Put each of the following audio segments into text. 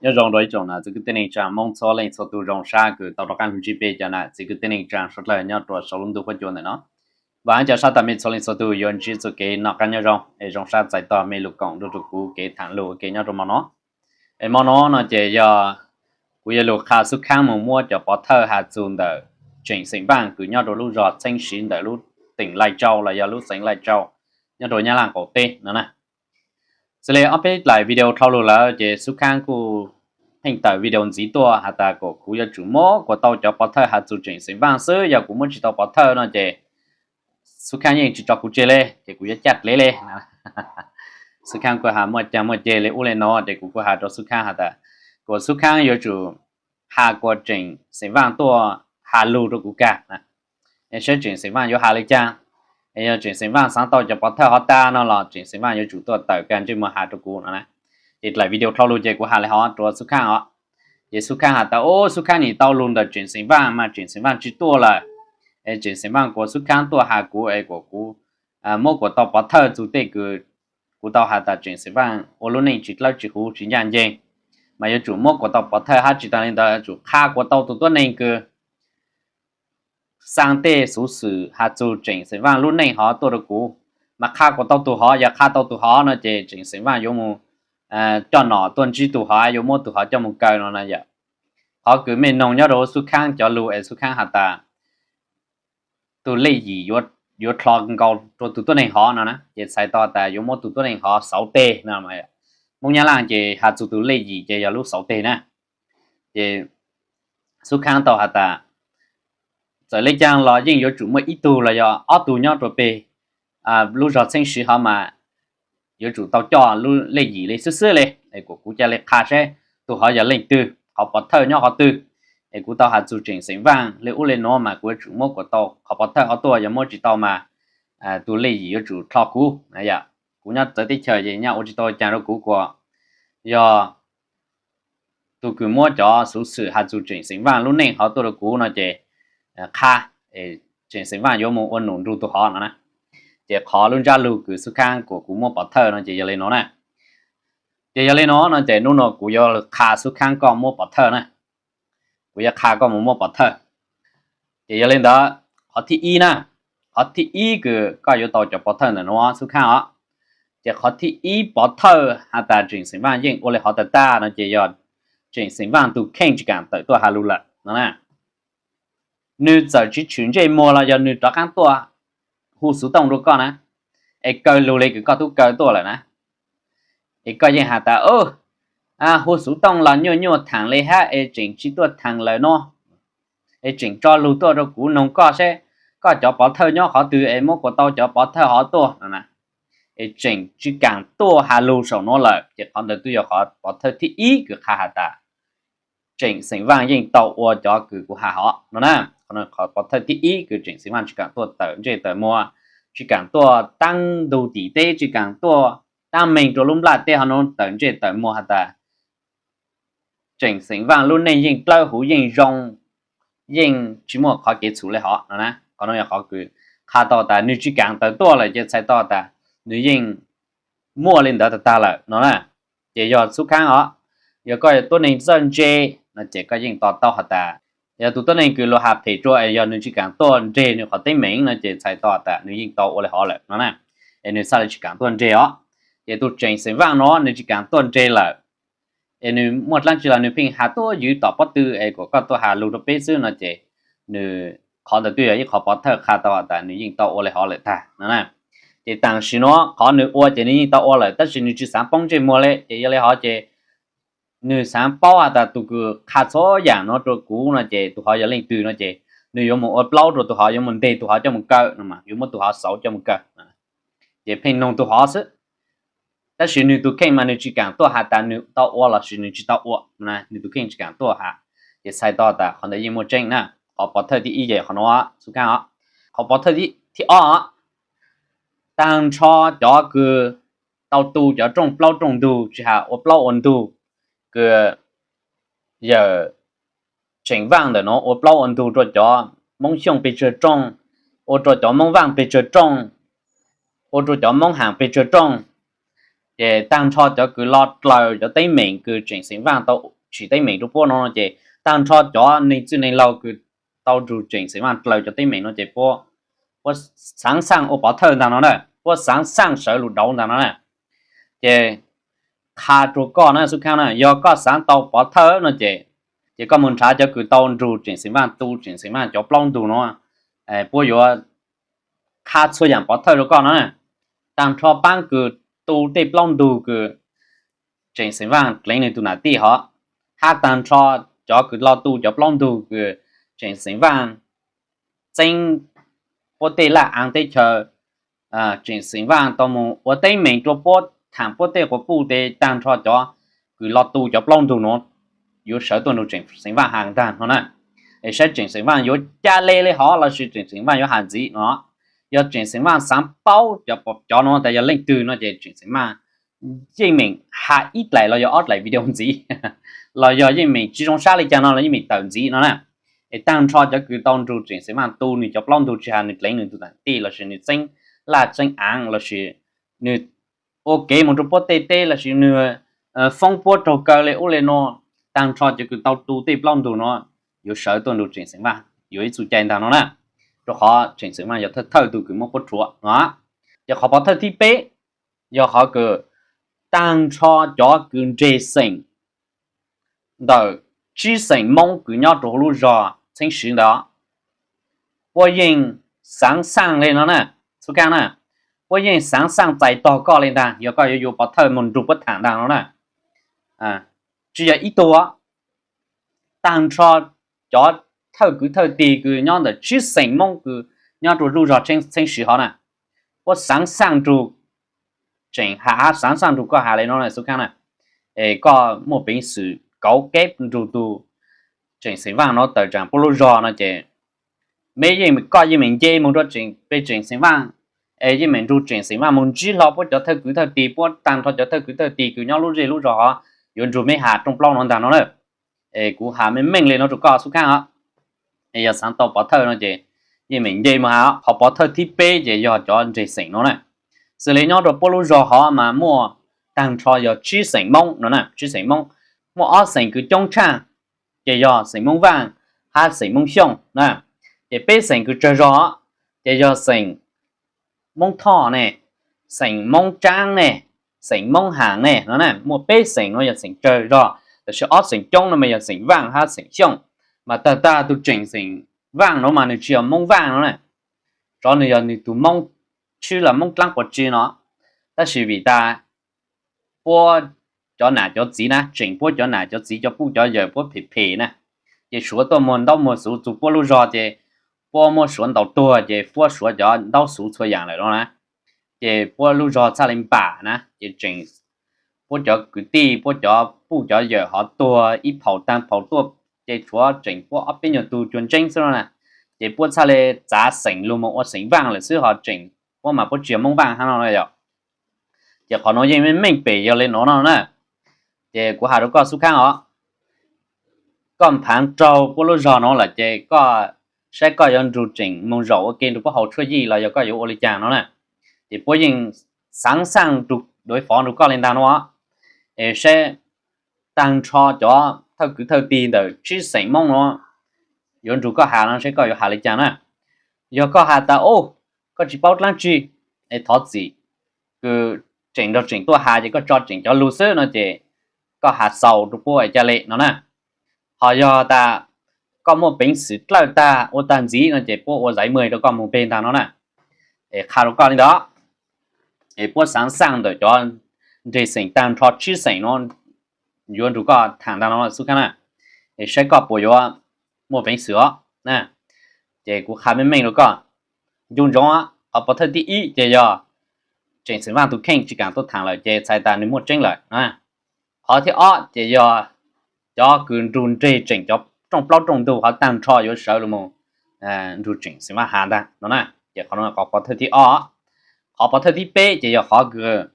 Nyob zoo rau ib tsoom nam txiv kwv tij neej tsaa Moob txhua leej txhua tug, zoo sab kws tau rov qaab ntsib peb cov nam txiv kwv tij neej tsaa suav dlawg nyob rua sau lub ntuj huab cua ntawm no. Vaam txhua tsaam mej txhua leej txhua tug yuav ntsib txuj kev noj qaab nyob zoo es zoo sab txais tog mej lug koom nrug rua kuv kev thaam lug ua ke nyob rua mo no. Es mo no no ces yog kuv yuav lug qha Xub Khaab moog muab cov pov thawj has txug ntawm Tseem Xeem Vaaj kws nyob rua lub zog Txheeb Siv ntawm lub teem Lais Tsau los yog lub xeev Lais Tsau nyob rua Nyab Laaj qaum teb no na. Xws le ob peb dlaim video dlhau lug lawm ces Xub Khaab kuj pheej tawm video ntxiv tuaj has tas kom kuv yuav tsum muab kuas tau cov pov thawj has txug Tseem Xeem Vaaj xwb, yog kuv muab tsi tau pov thawj no ces Xub Khaab yeej tsi tso kuv tseg le ces kuv yuav caj dlev le. Xub Khaab kuj has muaj caag muaj ceg le ub le no ces kuv kuj has rua Xub Khaab has tas kuas Xub Khaab yuav tsum has kuas Tseem Xeem Vaaj tuaj has lug rua kuv kag, es saib Tseem Xeem Vaaj yuav has le caag. Es yog Tseem Xeem Vaaj xaav tau cov pov thawj hov tag no los Tseem Xeem Vaaj yuav tsum tuaj tawm kag ntsej muag has rua kuv no na. Ces dlaim video dlhau lug ces kuv has le hov rua Xub Khaab os. Ces Xub Khaab has tas, Ub, Xub Khaab nim tau lug ntawm Tseem Xeem Vaaj mas Tseem Xeem Vaaj tsi tuaj lawm, es Tseem Xeem Vaaj kuas Xub Khaab tuaj has kuv es kuas kuv muab kuas tau pov thawj txug tej kws kuv tau has tas Tseem Xeem Vaaj ua lub neej tsi dlawb tsi huv tsi ncaj nceeg, mas yuav tsum muab kuas tau pov thawj hab tsi taag le ntawd yuav tsum qha kuas tau tug tuab neeg kws xaa tej xuv xwm has txug Tseem Xeem Vaaj lub neej hov tuaj rua kuv, mas qha kuas tau tug hov, yog qha tau tug hov no ces Tseem Xeem Vaaj yuav mus coj nom tuaj ntsib tug hov, yuav muab tug hov coj mus kaw no na yom. Qhov kws mej noog nyob rua huv Xub Khaab cov lug es Xub Khaab has tas tug lej yim yuav dlho nkaus rua tug tuab neeg hov no na, ces txhais tau tas yuav muab tug tuab neeg hov xauv teg no. Moob Nyab Laaj ces has txug tug lej yim ces yog lub xauv teg na. Ces Xub Khaab tau has tas txawm le caag los yeej yuav tsum muaj ib tug los yog ob tug nyob rua peg lub zog Txheeb Siv hov mas yuav tsum tau coj lub lej yim le xwb xwb le, es kuas kuv ca le qha saib tug hov yog leej twg, qhov pov thawj nyob qhov twg. Es kuv tau has txug Tseem Xeem Vaaj le ub le nuav mas kuv yuav tsum muab kuas tau qhov pov thawj hov tuaj, yog muab tsi tau mas tug lej yim yuav tsum dlho kuv. Kuv nyob txawv teb chaws ces nyaj ua tsi tau caag rua kuv kuas yog tug kws muab cov xuv xwm has txug Tseem Xeem Vaaj lub neej hov tuaj rua kuv no ces qha, Tseem Xeem Vaaj yuav mus ua num nrug tug hov no na. Ces qhov lub ntsab lug kws Xub Khaab kuas kuv muab pov thawj no ces yog le nuav na. Ces yog le nuav no ces nub nua kuv yuav qha Xub Khaab koj muab pov thawj na. Kuv yuav qha koj mus muab pov thawj. Ces yog le ntawd, qhov thib ib na, qhov thib ib kws koj yuav tau cov pov thawj ntawm nuav Xub Khaab os. Ces qhov thib ib pov thawj has tas Tseem Xeem Vaaj yeej ua le hov tag tag no ces yog Tseem Xeem Vaaj tug kheej tsi kaam tawm tuaj has lug lawm no na. Nwg txawm tsi tshwm ntsej muag los yog nwg rov qaab tuaj hu xuv tooj rua koj na, es kaw lug le kws koj tub kaw tuaj lawm na. Es koj yeej has tas, hu xuv tooj los nyuaj nyuaj thaam le hab es tseem tsi tuaj thaam lawm no. Es tseem tso lug tuaj rua kuv noog koj saib koj cov pov thawj nyob qhov twg es muab kuas tau cov pov thawj hov tuaj no na. Es tseem tsi kaam tuaj has lug saum nuav lawm ces qhov ntawd twb yog qhov pov thawj thib ib kws qha has tas Tseem Xeem Vaaj yeej tau ua cov kws kuv has hov no na. Qhov pov thawj thib ib kws Tseem Xeem Vaaj tsi kaam tuaj tawm ntsej tawm muag, tsi kaam tuaj taab ntug tim teb, tsi kaam tuaj taab meeg rua lub nplaj teb hov nuav tawm ntsej tawm muag has tas Tseem Xeem Vaaj lub neej yeej dlawb huv yeej zoo, yeej tsi muaj qhov kev txhum le hov no na. Qhov nuav yog qhov kws qha tau tas nwg tsi kaam tawm tuaj lawm ces txhais tau tas nwg yeej muaj le ntawd tag tag lawm no na. Ces yog Xub Khaab os, yog koj yog tuab neeg txawj ntse no ces koj yeej to taub has tas yog tug tuab neeg kws luag has phem rua es yog nwg tsi kaam tuaj nreg nwg qhov teeb meem no ces txhais tau tas nwg yeej tau ua le hov lawm no na. Es nwg xaav le tsi kaam tuaj nreg os. Ces tug Tseem Xeem Vaaj nuav nwg tsi kaam tuaj nreg lawm, es nwg muaj dlaab tsi los nwg pheej has tuaj ywv tom pob tw es kuas koj tuaj has lug rua peb xwb no ces nwg, qhov ntawd twb yog ib qhov pov thawj qha tau has tas nwg yeej tau ua le hov lawm tag no na. Ces tam sim nuav qhov nwg ua ces nwg yeej tau ua lawm tab sis nwg tsi xaav poob ntsej muag le. Ces yog le hov ces nwg xaav paub has tas tug kws qha txhua yaam nuav rua kuv no ces tug hov yog leej twg no ces nwg yuav mus ua plaub rua tug hov, yuav mus nteg tug hov coj mus kaw no, yuav muab tug hov xauv coj mus kaw. Ces pheej noog tug hov xwb. Tab sis nwg tug kheej mas nwg tsi kaam tuaj has tas nwg tau ua lossis nwg tsi tau ua, nwg tug kheej tsi kaam tuaj has. Ces txhais tau tas qhov ntawd yeej muaj tseeb na. Qhov pov thawj thib ib ces qhov nuav Xub Khaab os. Qhov pov thawj thib ob, taag nrho cov kws tau tu cov rooj plaub rooj ntug tsi has ua plaub ua ntug, kws yawm Tseem Vaaj ntawm nuav ua plaub ua ntug rua cov Moob Xyooj pes tsawg rooj, ua rua cov Moob Vaaj pes tsawg rooj, ua rua cov Moob Haam pes tsawg rooj. Ces tag nrho cov kws lo dlaws cov teeb meem kws Tseem Xeem Vaaj tau tsim teeb meem rua puab no ces tag nrho cov neeg txwj neeg laug kws tau nrug Tseem Xeem Vaaj dlaws cov teeb meem no ces puab, puab xaav xaaj ua pov thawj ntaag no na, puab xaav xaaj sawv lug dauv ntaag no na. Ces qha rua koj na Xub Khaab na, yog koj xaav tau pov thawj no ces, ces koj moog nrhav cov kws tau nrug Tseem Xeem Vaaj tu Tseem Xeem Vaaj cov plaub ntug no, puab yuav qha txhua yaam pov thawj rua koj no na. Tag nrho paab kws tu tej plaub ntug kws Tseem Xeem Vaaj dleev nwg tug nam tij hov, hab tag nrho cov kws lo tu cov plaub ntug kws Tseem Xeem Vaaj txeeb puab tej laj aav teb chaws, Tseem Xeem Vaaj tau moog ua teeb meem rua puab thaam puab tej quas puj tes tag nrho cov kws lo tu cov plaub ntug nuav yuav sawv tuaj nrug Tseem Xeem Vaaj has ntaag no na. Es saib Tseem Xeem Vaaj yuav ca le le hov lossis Tseem Xeem Vaaj yuav has ntxiv no. Yog Tseem Xeem Vaaj xaav paub cov, cov no tas yog leej twg no ces Tseem Xeem Vaaj yeej meem has ib dlaim los yog ob dlaim video ntxiv, los yog yeej meem tsi zoo sab le caag no los yeej meem tawm ntxiv no na. Es tag nrho cov kws tau nrug Tseem Xeem Vaaj tu nwg cov plaub ntug tsi has nwg dleev nwg tug nam tij lossis nwg txeeb laj txeeb aav lossis nwg ua kev moog rua puab tej teb lossis nwg foob puab raug kaw le ub le nuav, tag nrho cov kws tau tu tej plaub ntug nuav yuav sawv tuaj nrug Tseem Xeem Vaaj yuav ib txuj cai ntaag no na. Rua qhov Tseem Xeem Vaaj yog thawj thawj tug kws muab puab rhuav no. Ces qhov pov thawj thib peb yog qhov kws tag nrho cov kws nreg xeem ntawm tsib xeem Moob kws nyob rua huv lub zog Txheeb Siv ntawd, puab yeej xaav xaaj le no na, Xub Khaab na, puab yeej xaav xaaj txais tog koj le ntaag yog koj yuav yuav pov thawj moog nrug puab thaam ntaag no na. Tsi yog ib tug, tag nrho cov thawj kwv thawj tig kws nyob ntawm tsib xeem Moob kws nyob rua lub zog Txheeb Siv hov na, puab xaav xaaj nrug Tseem, has xaav xaaj nrug koj has le no na Xub Khaab na. Es koj muaj peev xwm kauv keb nrug tug Tseem Xeem Vaaj no tawm tsaam puab lub zog no ces, meb yeej, koj yeej meem nce moog rua peb Tseem Xeem Vaaj, es yeej meem nrug Tseem Xeem Vaaj moog ntsib hlo puab cov thawj kwv thawj tig, puab tag nrho cov thawj kwv thawj tig kws nyob lub zej lub zog hov yuav nrug meb has rooj plaub no ntaag no na. Es kuv has meej meej le no rua koj Xub Khaab os. Es yog xaav tau pov thawj no ces yeej meem nce moog has. Qhov pov thawj thib peb ces yog cov nreg xeem no na. Xws le nyob rua puab lub zog hov mas muaj tag nrho yog tsib xeem Moob no na, tsib xeem Moob. Muaj ob xeem kws coob tshaj ces yog xeem Moob Vaaj hab xeem Moob Xyooj na. Ces peb xeem kws tsawg zog ces yog xeem Moob Thoj ne, xeem Moob Tsaab ne, xeem Moob Haam ne no na. Muaj peb xeem no yog xeem tsawg zog, tab sis ob xeem coob no mas yog xeem Vaaj hab xeem Xyooj. Mas tag tag tug Tseem xeem Vaaj no mas nwg tsi yog Moob Vaaj no na, tsov nwg yog nwg tug Moob Tshwb los Moob Dlaab Quas Tsi no, tab sis vim tas puab cov nam cov txiv na, Tseem puab cov nam cov txiv cov puj cov yawm puab phem phem na, ces Suav tuaj muag ntaub muag xuv txug puab lub zog ces puab muab Suav ntaus tuag ces puab Suav cov ntaub xuv txhua yaam lawm no na. Ces puab lub zog txhaj le npam na, ces Tseem puab cov kwv tij puab cov puj cov yawm hov tuag ib phaum taag phaum tuaj, ces tshuav Tseem puab ob peb nyuag tug cuag ntseeb xwb no na. Ces puab txhaj le txav xeem lug moog ua xeem Vaaj lawm xwb, ho Tseem puab mas puab tsi yog Moob Vaaj hab no na yog. Ces qhov nuav yeej meej meej pem yog le nuav no na. Ces kuv has rua koj Xub Khaab os, koj nphaav raug puab lub zog nuav lawm ces koj saib koj yuav nrug Tseem moog zaum ua ke nrug puab haus tshuaj yij los yog koj yuav ua le caag no na. Ces puab yeej xaav xaaj rua, duav fov nrug koj le ntaag nuav. Es saib tag nrho cov thawj kwv thawj tig ntawm tsib xeem Moob nuav yuav nrug koj has no saib koj yuav has le caag na. Yog koj has tas, o, koj tsi paub dlaab tsi, es thov txim, kws Tseem nrug Tseem tuaj has ces koj tso Tseem cov lug xwb no ces koj has xaus rua puab ca le no na. Ho yog tas koj muaj peev xwm dlawj tag ua tag ntxiv no ces puab ua zaiv muag rua koj moog peg ntaag no na. Es qha rua koj le ntawd, es puab xaav xaaj ntawm cov nreg xeem tag nrho tsib xeem nuav yuav nrug koj thaam ntaag no Xub Khaab na. Es saib koj puas yuav muaj peev xwm os. Ces kuv qha meej meej rua koj, ncu ntsoov, qhov pov thawj thib ib ces yog Tseem xeem Vaaj tug kheej tsi kaam tuaj thaam lawm ces txhais tas nwg muaj tseeb lawm. Qhov thib ob ces yog cov kws nrug nreg Tseem cov rooj plaub rooj ntug hov tag nrho yuav sawv lug moog nrug Tseem xeem Vaaj has ntaag no na. Ces qhov no qhov pov thawj thib ob. Qhov pov thawj thib peb ces yog qhov kws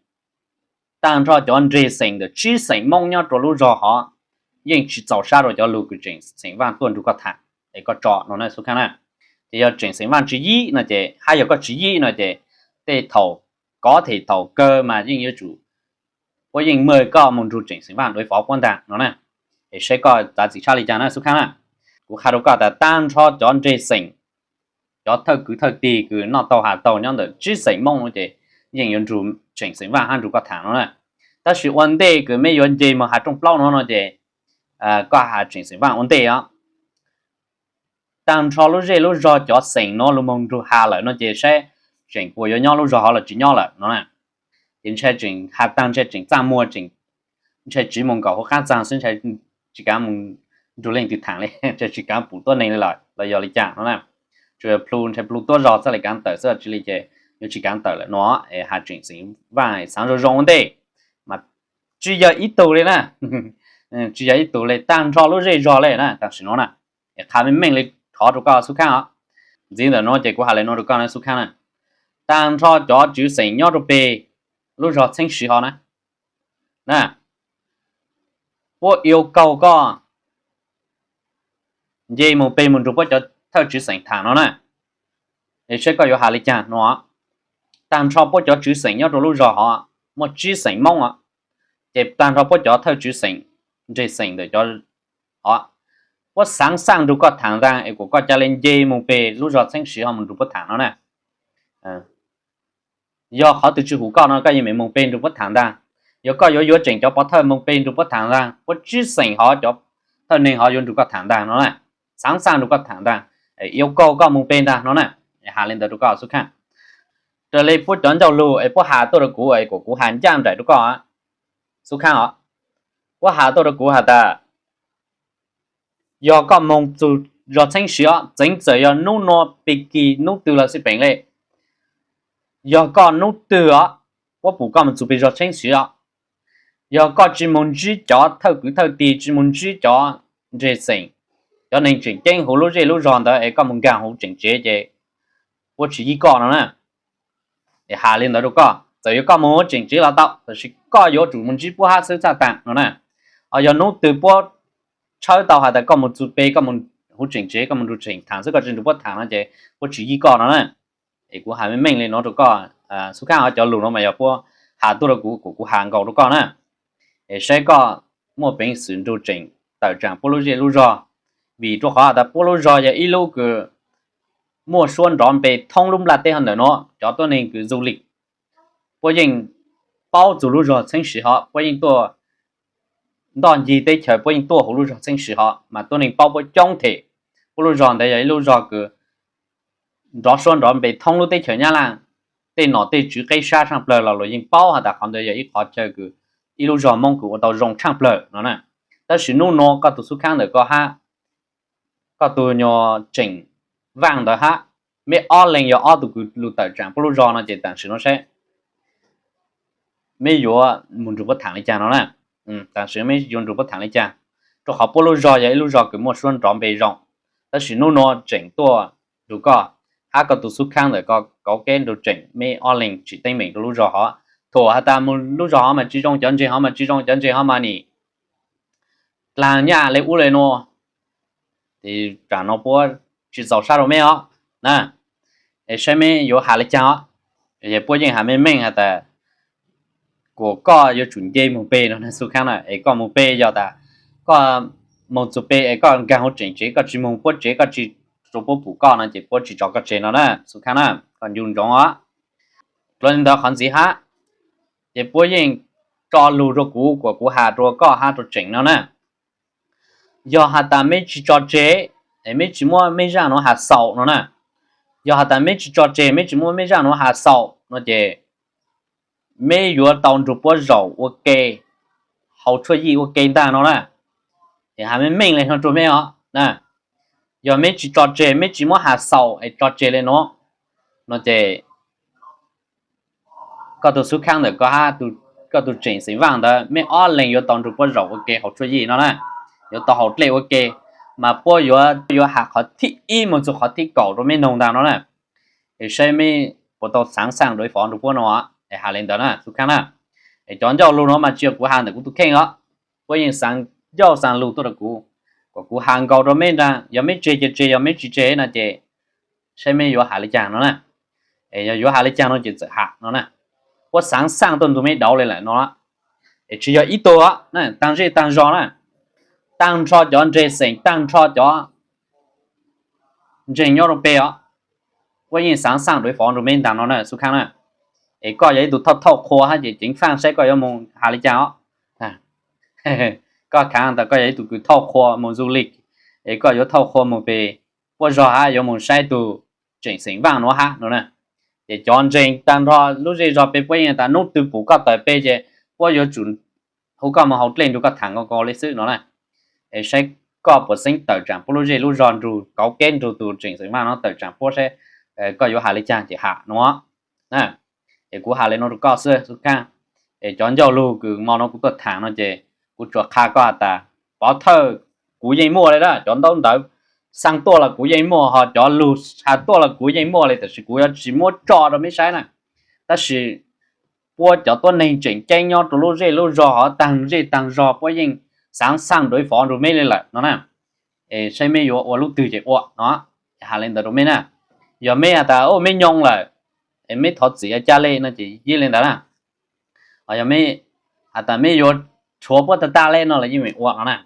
tag nrho cov nreg xeem ntawm tsib xeem Moob nyob rua lub zog hov yeej tsi txaus sab rua cov lug kws Tseem xeem Vaaj tuaj nrug koj thaam, es koj tso no na Xub Khaab na. Ces yog Tseem xeem Vaaj tswv yim no ces, hab yog koj tswv yim no ces, tej thaum kov them thaum kawg mas yeej yuav tsum puab yeej muaj koj moog nrug tseem xeem vaaj dua fov puab ntaag no na. Es saib koj txav txim tshaj le caag na Xub Khaab na. Kuv has rua koj tas taag nrho cov ntseg xeem, cov thawj kwv thawj tig kws noj taug has taug nyob ntawm tsib xeem Moob no ces yeej yuav nrug tseem xeem vaaj hab nrug koj thaam no na. Tab sis ua ntej kws meb yuav nce moog has rooj plaub no no ces koj has tseem xeem vaaj ua ntej os. Taag nrho lub zej lub zog cov xeem nuav lug moog nrug has lawm no ces saib tseem puas yuav nyob lub zog hov los tsis nyob lawm no na. Ces ntshai tseem has taag ntshai tseem txaj muag tseem, ntshai tsiv moog nkaum huv qaab txag xwb ntshai tsis kaav moog nrug leej twg thaam le, ntshai tsis kaav pum tuab neeg le lawm los yog le caag no na. Tsuas yog plhu ntshai plhu tuab zog txhaj le kaav tawm xwb, tsi le ces yuav tsis kaav tawm lawm no. Es has tseem xeem vaaj xaav zoo zoo ua ntej mas tsis yog ib tug le na, tsis yog ib tug le, taag nrho lub zej zog le na tam sim no na. Es qha meej meej le qhov rua koj Xub Khaab os. Ntxiv ntawm nuav ces kuv has le nuav rua koj na Xub Khaab na. Taag nrho cov tswv xeem nyob rua peg lub zog Txheeb Siv hov na, na, puab yuav kaug koj nce moog peg moog nrug puab cov thawj tswv xeem thaam no na. Es saib koj yuav has le caag no. Taag nrho puab cov tswv xeem nyob rua lub zog hov muaj tsib xeem Moob os, ces taag nrho puab cov thawj tswv xeem, ntseg xeem ntawm cov hov, puab xaav xaj nrug koj thaam ntaag es kuas koj ca le nce moog peg lub zog Txheeb Siv hov moog nrug puab thaam no na. Yog qhov twg tsi hum koj no koj yeej meem moog peg nrug puab thaam ntaag. Yog koj yuav yuav tseem cov pov thawj moog peg nrug puab thaam ntaag, puab tsib xeem hov cov thawj neeg hov yuav nrug koj thaam ntaag no na. Xaav xaj nrug koj thaam ntaag, yuav kaug koj moog peg ntaag no na. Has le ntawd rua koj Xub Khaab. Raws le puab cov ncauj lug es puab has tuaj rua kuv es kuas kuv has ncaaj nraim rua koj Xub Khaab os. Puab has tuaj rua kuv has tas yog koj moog txug zog Txheeb Siv os, txeev txawm yog nub nua pig kig nub twg los xij peem le, yog koj nub twg os, puab pum koj moog txug peg zog Txheeb Siv os, yog koj tsi moog ntsib cov thawj kwv thawj tig, tsi moog ntsib cov ntseg xeem, cov neeg tseem ceeb huv lub zej lub zog ntawd es koj moog nkaag huv tseem tsev ces puab tsi yij koj no na. Es has le ntawd rua koj, txawm yog koj moog huv tseem tsev los tau, tab sis koj yuav tsum moog ntsib puab hab xwb txhaj taag no na. Ho yog nub twg puab tshawb tau has tas koj moog txug peg, koj moog huv tseem tsev, koj moog nrug tseem thaam xwb, koj tsi nrug puab thaam no ces puab tsi yij koj no na. Es kuv has meej meej le nuav rua koj Xub Khaab os, cov lug nuav mas yog puab has tuaj rua kuv, kuv has nkaus rua koj na. Es saib koj muaj peev xwm nrug tseem tawm tsaam puab lub zej lub zog, vim rua qhov has tas puab lub zog yog ib lub kws muaj suab nrov npe thoob lub nplaj teb hov ntawm nuav, cov tuab neeg kws du lịch puab yeej paub txug lub zog Txheeb Siv hov, puab yeej tuaj ntoj ncig teb chaws, puab yeej tuaj huv lub zog Txheeb Siv hov mas tuab neeg paub puab coob them. Puab lub zog ntawd yog ib lub zog kws nrov suab nrov npe thoob lub teb chaws Nyab Laaj, tej nom tej tswv qeb sab tshaaj plawg los luas yeej paub has tas qhov ntawd yog ib qhov chaw kws, ib lub zog Moob kws ua tau zoo tshaaj plawg no na. Tab sis nub nuav koj tug Xub Khaab ntawm koj hab koj tug nyuas Tseem Vaaj ntawd hab, meb ob leeg yog ob tug kws lug tawm tsaam puab lub zog no ces tam sim nuav saib meb yuav moog nrug puab thaam le caag no na. Tam sim meb yuav nrug puab thaam le caag, rua qhov puab lub zog yog ib lub zog kws muaj suab nrov npe zoo. Tab sis nub nuav Tseem tuaj nrug koj hab koj tug Xub Khaab ntawm koj kauv keb nrug Tseem, meb ob leeg tsim teeb meem rua lub zog hov. Thuam has tas moog lub zog hov mas tsi zoo, cov ntseg hov mas tsi zoo, cov ntseg hov mas nim dlaag nyaj le ub le nuav, ces tsaam no puab tsi txaus sab rua meb os na. Es saib meb yuav has le caag os. Puab yeej has meej meej has tas kuas koj yuav tsum nce moog peg no na Xub Khaab na. Es koj moog peg yog tas koj moog txug peg es koj nkaag huv tseem tsev, koj tsi moog puab tsev, koj tsi rua puab pum koj no ces puab tsi tso koj tseg no na Xub Khaab na. Koj ncu ntsoov os. Dlua le ntawd qhov ntxiv hab, ces puab yeej tso lug rua kuv kuas kuv has rua koj hab rua Tseem no na. Yog has tas meb tsi tso tseg, es meb tsi muab meb zaaj nuav has xaus no na, yog has tas meb tsi tso tseg, meb tsi muab meb zaaj nuav has xaus no ces meb yuav tau nrug puab zaum ua ke, haus tshuaj yij ua ke ntaag no na. Es has meej meej le no rua meb os na. Yog meb tsi tso tseg, meb tsi muab has xaus es tso tseg le nuav no ces koj tug Xub Khaab ntawm koj hab koj tug Tseem Xeem Vaaj ntawd meb ob leeg yuav tau nrug puab zaum ua ke haus tshuaj yij no na. Yuav tau haus dlej ua ke, mas puab yuav, yuav has qhov thib ib moog txug qhov thib kaum rua meb noog ntaag no na. Es saib meb puas tau xaav xaaj rua ib fov nrug puab no. Es has le ntawd na Xub Khaab na. Es cov ncauj lug nuav mas tsi yog kuv has ntawm kuv tug kheej os, puab yeej xaav ncauj xaav lug tuaj rua kuv, kuas kuv has nkaus rua meb ntaag, yog meb tseg ces tseg, yog meb tsi tseg no ces saib meb yuav has le caag no na. Es yog yuav has le caag no ces txawm has no na. Puab xaav xaaj tuaj nrug meb dauv le lawm no. Es tsis yog ib tug, taag zej taag zog na, taag nrho cov ntseeg xeem, taag nrho cov ntseeg nyob rau peg os, puab yeej xaav xaaj dov fov rua meb ntaag no na xub khaab na. Es koj yog ib tug thauj thauj qhua hab ces ceev faaj saib koj yuav moog has le caag os. Koj khaav tas koj yog ib tug kws thauj qhua moog du lịch, es koj yuav thauj qhua moog peg puab zog hab yuav moog saib tug tseem xeem vaaj nuav hab no na. Ces cov ntseeg taag nrho lub zej zog peg puab yeej tas nub twg pum koj tawm peg ces puab yuav tsum hu koj moog haus dlej nrug koj thaam nkaus nkaus le xwb no na. Es saib koj puas xeeb tawm tsaam puab lub zej lub zog nrug kauv keb nrug tug tseem xeem vaaj nuav tawm tsaam puab saib koj yuav has le caag ces has nuav. Es kuv has le nuav rua koj xwb xub khaab. Es cov ncauj lug kws mo nuav kuv tuaj thaam no ces kuv tsuas qha koj has tas pov thawj kuv yeej muaj le na, cov ntaub ntawv xaa tuaj los kuv yeej muaj, ho cov lug has tuaj los kuv yeej muaj le, tab sis kuv yuav tsis muab tso rua meb saib na. Tab sis puab cov tuab neeg tseem ceeb nyob rua lub zej lub zog hov taag zej taag zog puab yeej xaav xaaj dov fov nrug meb le lawm no na. Es saib meb yuav ua lub twg ces ua no, has le ntawd rua meb na. Yog meb has tas meb nyoo lawm, es meb thov txim ca le no ces yeej le ntawd na. Yog meb has tas meb yuav rhuav puab tag tag le no los yeej meem ua no na.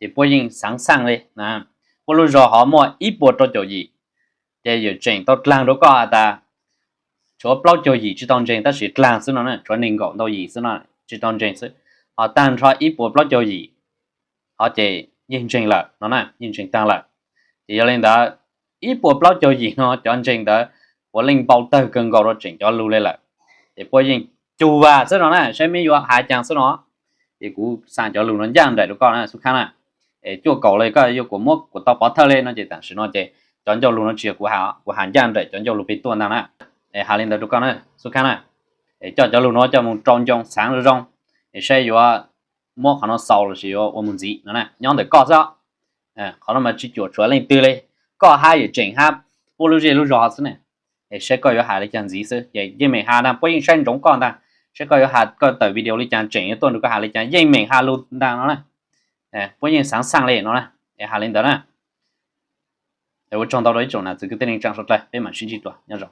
Ces puab yeej xaav xaaj le. Puab lub zog hov muaj ib puas rau caum yim, ces yawm tseem tau dlaag rua koj has tas tshuav plaub caug yim tsis tau ntseeg tab sis dlaag xwb no na, tshuav neeg nkaum ntau yim xwb no tsis tau ntseeg xwb, ho taag nrho ib puas plaub caug yim hov ces yeej ntseeg lawm no na, yeej ntseeg taag lawm. Ces yog le ntawd, ib puas plaub caug yim no cov ntseeg ntawd puav leej npau tawg kawg nkaus rua tseem cov lug le lawm. Ces puab yeej cug vas xwb no na, saib meb yuav has caag xwb no. Ces kuv xaa cov lug no ncaaj nraim rua koj na xub khaab na. Es cuaj kaum le koj yuav kuas muab kuas tau pov thawj le no ces taam sim no ces cov ncauj lug no tsis yog kuv has, kuv has ncaaj nraim cov ncauj lug peg tuaj ntaag na. Es has le ntawd rua koj na xub khaab na. Es coj cov lug no coj moog rau ncoo xaav zoo zoo, es saib yuav muab qhov no xaus lossis yuav ua moog ntxiv no na, nyob ntawm koj xwb. Qhov no mas tsis cuam tshuam leej twg le, koj hab yawm tseem hab puab lub zej lub zog xwb na. Es saib koj yuav has le caag ntxiv xwb, ces yeej meem has ntaag, puab yeej saib ntsoov koj ntaag, saib koj yuav has koj tawm video le caag, tseem yuav tuaj nrug koj has le caag yeej meem has lug ntaag no na. Puab yeej xaav xaaj le no na, es has le ntawd na. Ua tsaug ntau rua ib tsoom nam txiv kwv tij neej tsaa suav dlawg, peb maam sib ntsib dlua, nyob zoo.